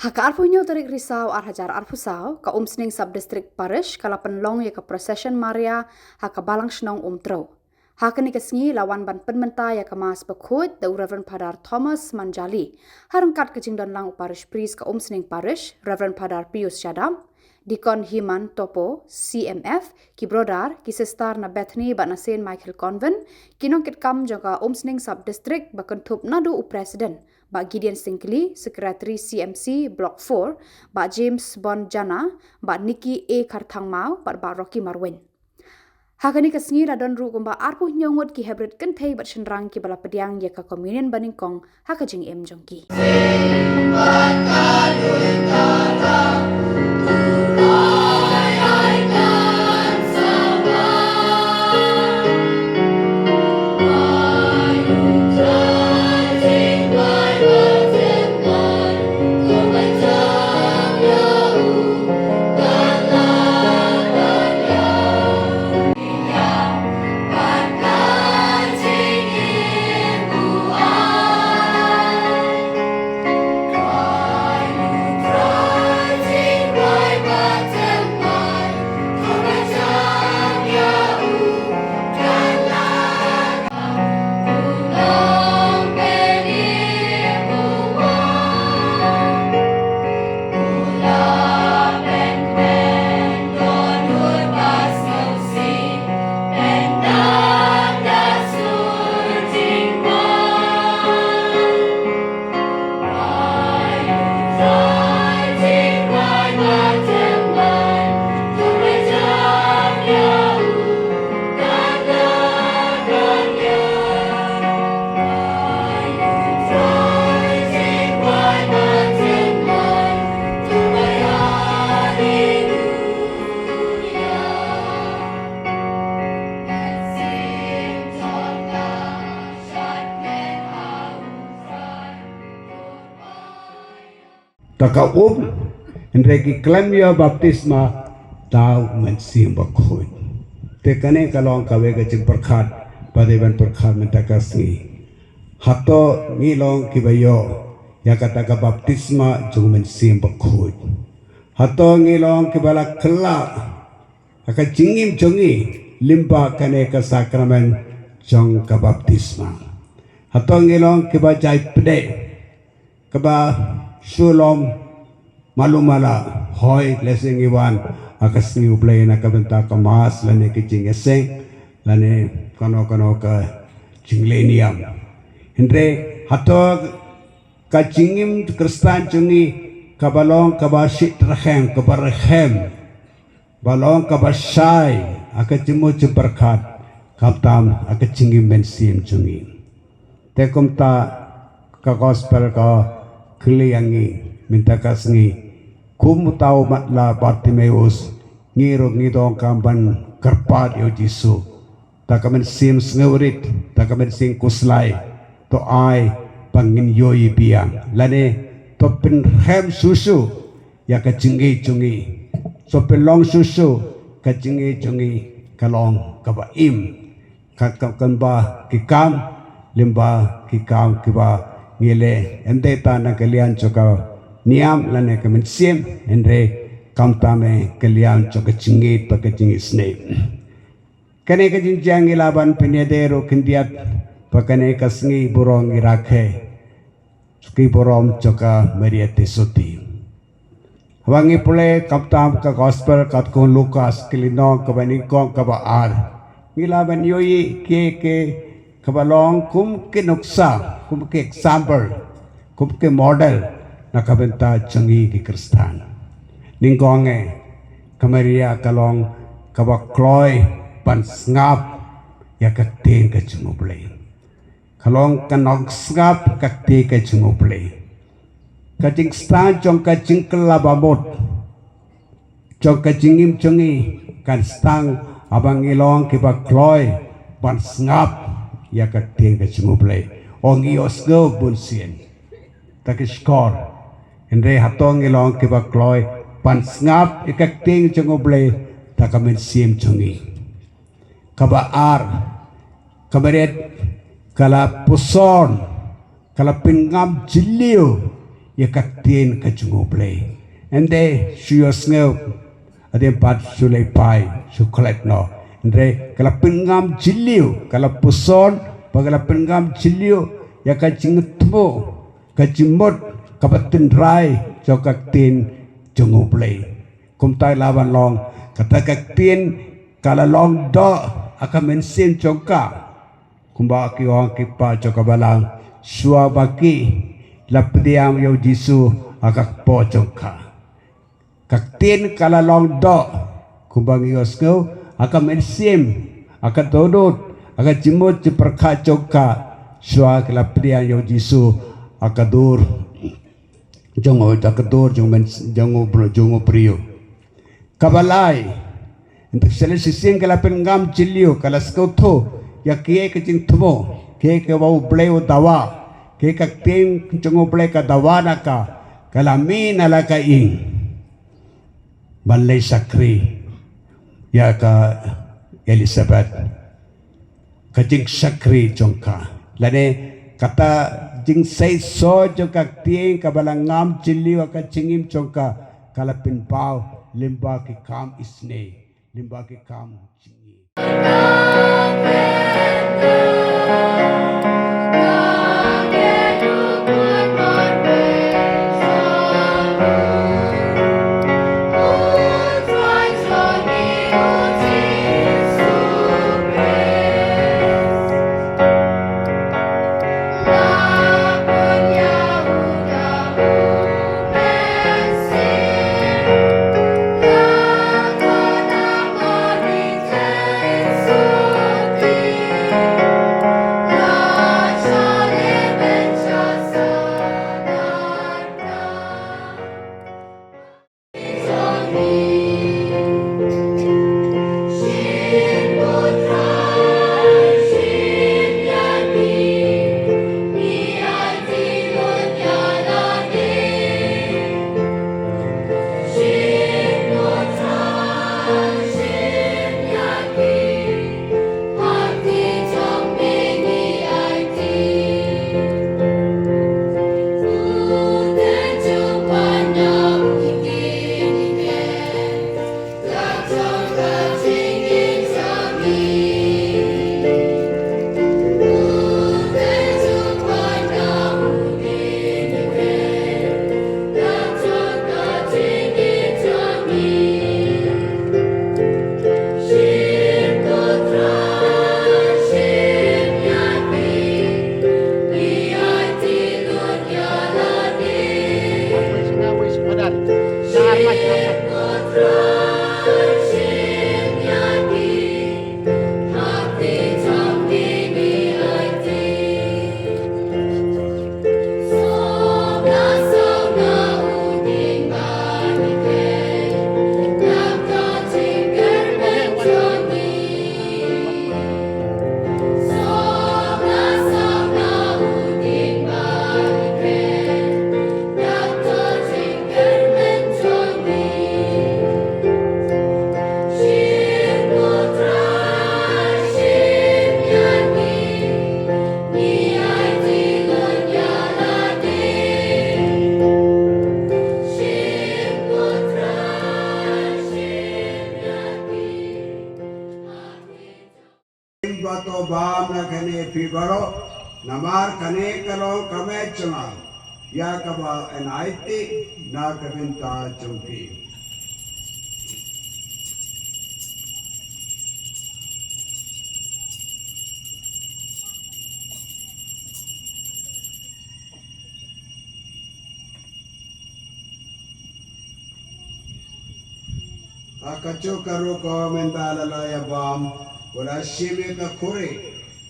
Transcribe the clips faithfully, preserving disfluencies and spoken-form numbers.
Ha ka arphew hynñiew tarik Risaw ar hajar arphew saw, ka Umsning Sub District Parish ka la pynlong ïa ka procession Maria ha ka Balang Shnong Umtrew. Ha kane ka sngi la wan ban pynmynta ïa ka Mass Bakhuid da u Reverend Father Thomas Manjali. Ha ryngkat ka jingdon lang u Parish Priest ka Umsning Parish, Reverend Father Pius Shadap, Deacon Himan Topo, C M F, ki brother, ki sister na Bethany bad na Saint Michael Convent, ki nongkitkam jong ka Umsning Sub District ba kynthup naduh u President, Bah Gideon Syngkli, Secretary C M C Block four, Bah James Bon Jana, Bah Nicky A Kharthangmaw, bad Bah Rocky Marwein. Ha kane ka sngi la don ruh kumba arphew hynñiew ngut ki heprit kynthei bad shynrang kiba la pdiang ïa ka communion banyngkong ha ka jingim jong ki. Ta ka um, hynrei ki khlem ïoh baptisma da u Mynsiem Bakhuid. Te kane ka long kawei ka jingpyrkhat ba dei ban pyrkhat mynta ka sngi. Hato ngi long kiba ïoh ïa kata ka baptisma jong u Mynsiem Bakhuid? Hato ngi long kiba la kylla ha ka jingim jong ngi lyngba kane ka sakramen jong ka baptisma? Hato ngi long kiba jai pdeng, kaba shu long malu mala, hooid, lehse ngi wan ha ka sngi U Blei na ka bynta ka Mass lane ka jingïaseng lane kano kano ka jingleh niam. Hynrei hato ka jingim Khristan jong ngi kaba long kaba shit rhem, kaba rhem, ba long kaba shai ha ka jingmut jingpyrkhat, khamtam ha ka jingim mynsiem jong ngi? Te kumta ka gospel ka kylli ïa ngi mynta ka sngi, kum uta u matlah Bartimeus, ngi ruh ngi donkam ban kyrpad ïa u Jisu. Ta ka mynsiem sngewrit, ta ka mynsiem khuslai, to ai ba ngin ïohi biang lane to pynrhem shuh shuh ïa ka jingngeit jong ngi. To pynlong shuh shuh ka jingngeit jong ngi ka long kaba im. Ka, ka, kynba ki kam, lyngba ki kam kiba ngi leh, ym dei tang na ka liang jong ka niam lane ka mynsiem, hynrei khamtam eh ka liang jong ka jingngeit bad ka jingisynei. Kane ka jingjia ngi lah ban pynïadei ruh khyndiat ba kane ka sngi burom ngi rakhe ki burom jong ka Maria Theisotti. Haba ngi pule khamtam ka gospel katkum u Lukas, ka lynnong kaba nyngkong, kaba ar, ngi lah ban ïohi ki, ki kaba long kum ki nuksa, kum ki example, kum ki model na ka bynta jong ngi ki Khristan. Nyngkong eh, ka Maria ka long kaba kloi ban sngap ïa ka ktien ka jong U Blei. Ka long ka nongsngap ka ktien ka jong U Blei. Ka jingstad jong ka jingkylla bamut jong ka jingim jong ngi kan sdang haba ngi long kiba kloi ban sngap ïa ka ktien ka jong U Blei. Ong ïohsngew bunsien, ta ki shkor. Hynrei hato ngi long kiba kloi ban sngap ïa ka ktien jong U Blei da ka mynsiem jong ngi? Kaba ar, ka Maria ka la puson, ka la pynngam jylliew ïa ka ktien ka jong U Blei. Hynrei shu ïohsngew, hadien pat shu leit phai, shu klet noh. Hynrei ka la pynngam jylliew, ka la puson, bad ka la pynngam jylliew ïa ka jingthmu, ka jingmut, kaba tynrai jong ka ktien jong U Blei. Kumta la ban long, kata ka ktien ka la long doh ha ka mynsiem jong ka. Kumba ki ong ki paid jong ka balang, shuwa ba ki la pdiang ïa U Jisu ha ka kpoh jong ka. Ka ktien ka la long doh, kumba ngi ïohsngew, ha ka mynsiem, ha ka dohnud, ha ka jingmut jingpyrkhat jong ka, shuwa ki la pdiang ïa U Jisu ha ka dur jong u, ha ka dur jong u myn-, jong u br-, jong u briew. Kaba lai, hynrei sha la shisien ka la pynngam jylliew, ka la sngewthuh ïa kiei ka jingthmu, kiei kaba U Blei u dawa, kiei ka ktien jong U Blei ka dawa na ka, ka la mih na la ka ïing ban leit shakri ïa ka Elizabeth. Ka jingshakri jong ka, lane kata jingseisoh jong ka ktien kaba la ngam jylliew ha ka jingim jong ka, ka la pynpaw lyngba ki kam isynei, lyngba ki kam jingim. Ba to bam na kane phi baroh, namar kane ka long ka met jong nga, ïa kaba yn aiti na ka bynta jong phi. Ha kajuh ka rukom mynta la la ïa bam, u la shim ïa ka khuri,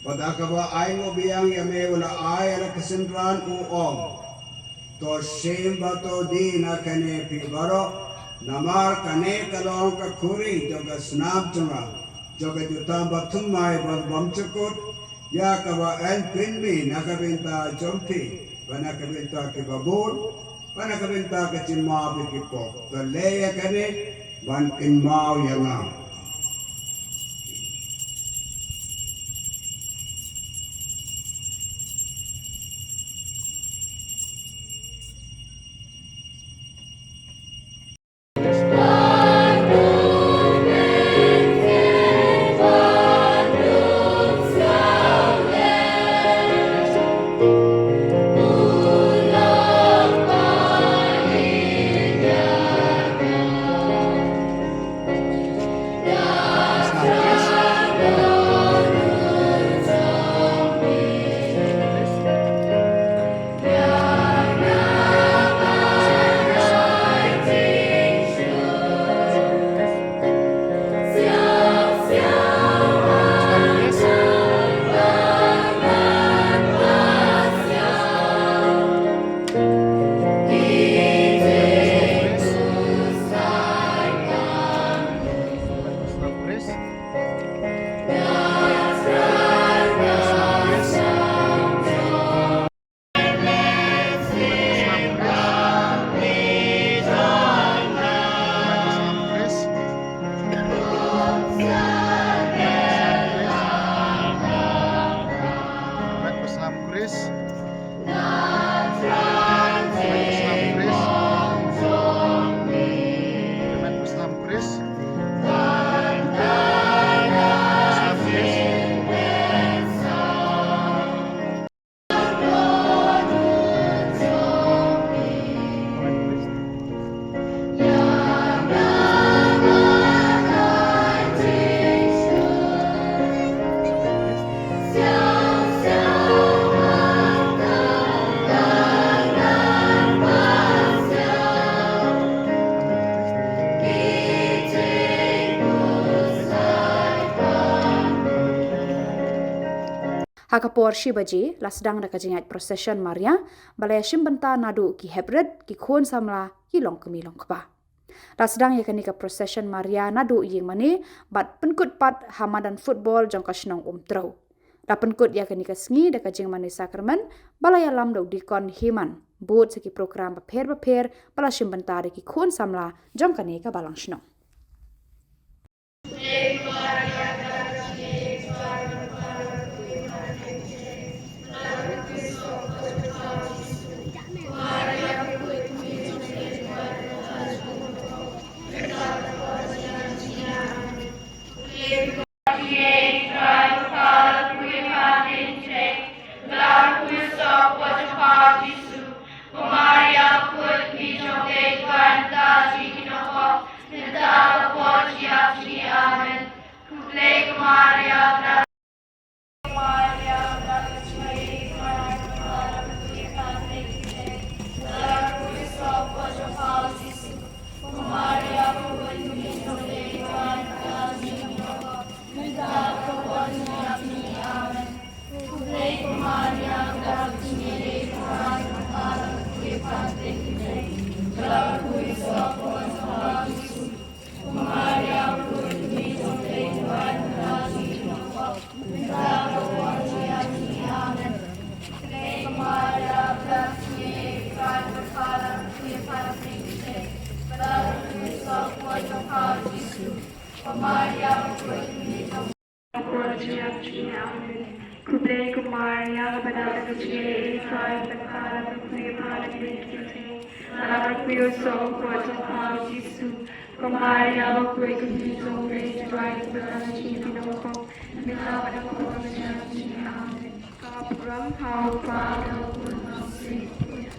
bad ha kaba ainguh biang ïa me u la ai ïa la ka synran u ong. To shim bad to die na kane phi baroh, namar kane ka long ka khuri jong ka snam jong nga, jong ka jutang bathymmai bad bymjukut, ïa kaba yn pynmih na ka bynta jong phi, bad na ka bynta kiba bun, bad na ka bynta ka jingmap ïa ki pop. To leh ïa kane ban kynmaw ïa nga. Ha ka por shi baje, la sdang da ka jingïaid procession Maria, ba la ïashim bynta naduh ki heprit, ki khun samla, ki longkmie longkpa. La sdang ïa kane ka procession Maria naduh ïing mane, bad pynkut pat ha madan football jong ka shnong Umtrew. La pynkut ïa kane ka sngi da ka jingmane sakramen, ba la ïalam da u dikon Himan, bud sa ki program bapher bapher, ba la shim bynta da ki khun samla, jong kane ka balang shnong. Khublei ko Maria, kaba dap da ka jingïeit, Trai bad ka Kpa, la kyrkhu ïa pha ha ki kmie ki kynthei, bad la kyrkhu ïa u soh u kpoh jong pha u Jisu. Ko Maria, bakhuid ko Kmie jong U Blei, Trai bad ka Kpa, la kyrkhu ïa phi. Amen. Ka burom ha u Kpa, ha u Khun, ha u Spirit.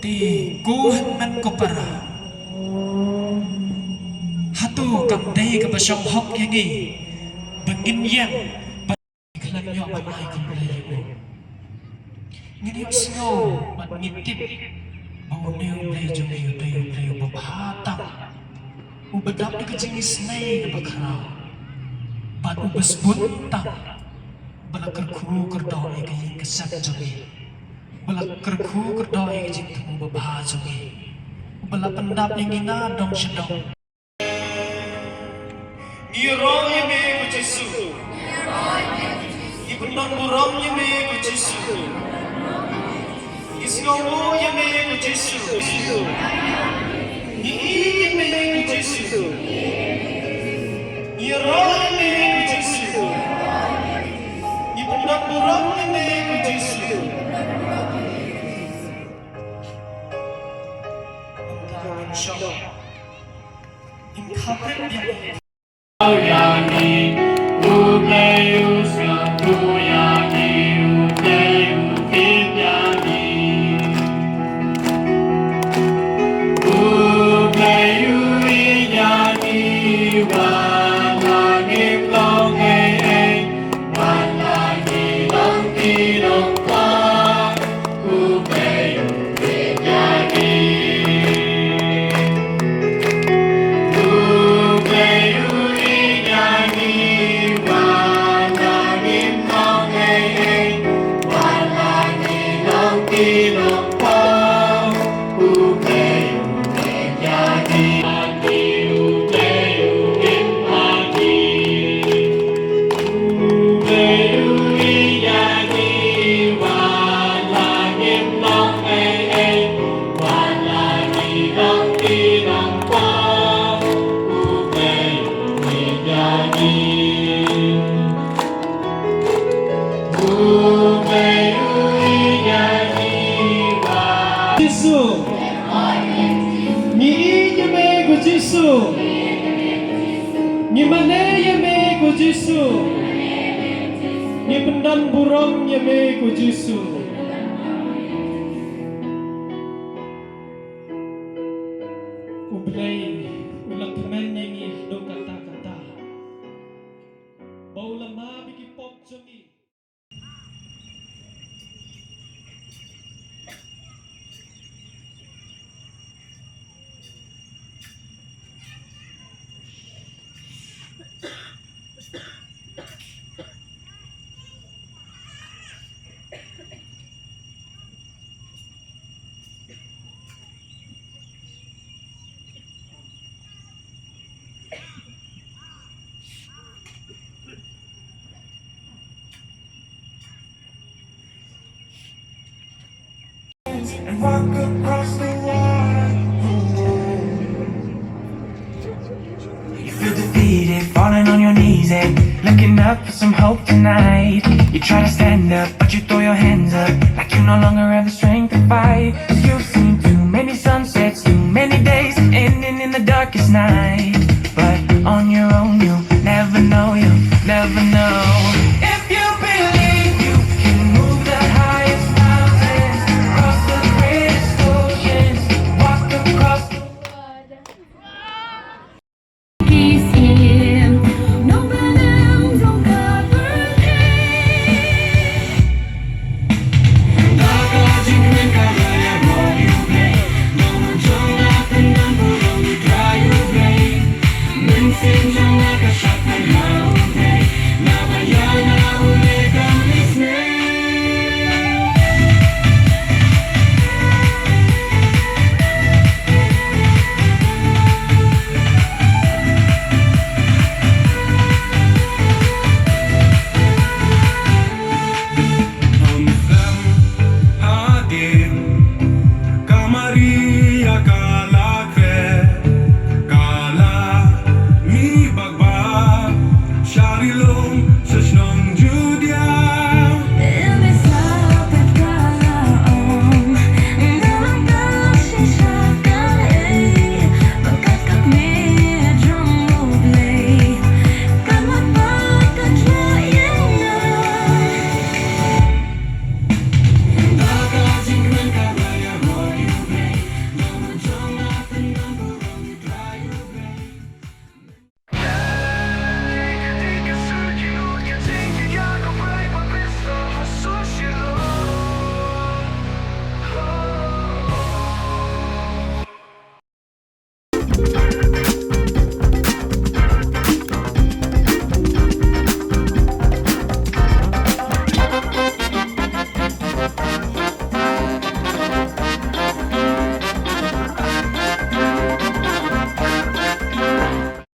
Te ko hynmen ko para, hato kam dei kaba shong hok ïa ngi ba ngin ïeng ban khlem ïoh ban ai khublei ïa u? Ngin ïohsngew bad ngi tip ba une U Blei jong ngi u dei U Blei uba bha tam, uba dap da ka jingisynei kaba khraw, bad uba sbun tam, ba la kyrkhu kyrdoh ïa ka ïing ka sem jong ngi, ba la kyrkhu kyrdoh ïa ka jingthmu babha jong ngi, ba la pyndap ïa ngi na dong sha dong. Ngi ïaroh ïa me ko Jisu. Ngi pyndonburom ïa me ko Jisu. Ngi sngewnguh ïa me ko Jisu. Ngi ïeit ïa me ko Jisu. Ngi ïaroh ïa me ko Jisu. Ngi pyndonburom ïa me ko Jisu. Jisu. Ngi ïeit ïa me ko Jisu. Ngi mane ïa me ko Jisu. Ngi pyndonburom ïa me ko Jisu. U Blei u la kmen ïa ngi haduh katta katta. Ba u la map ïa ki pop jong ngi. And walk across the water. You feel defeated, falling on your knees and looking up for some hope tonight. You try to stand up, but you throw your hands up like you no longer have the strength to fight. You've seen too many sunsets, too many days ending in the darkest night.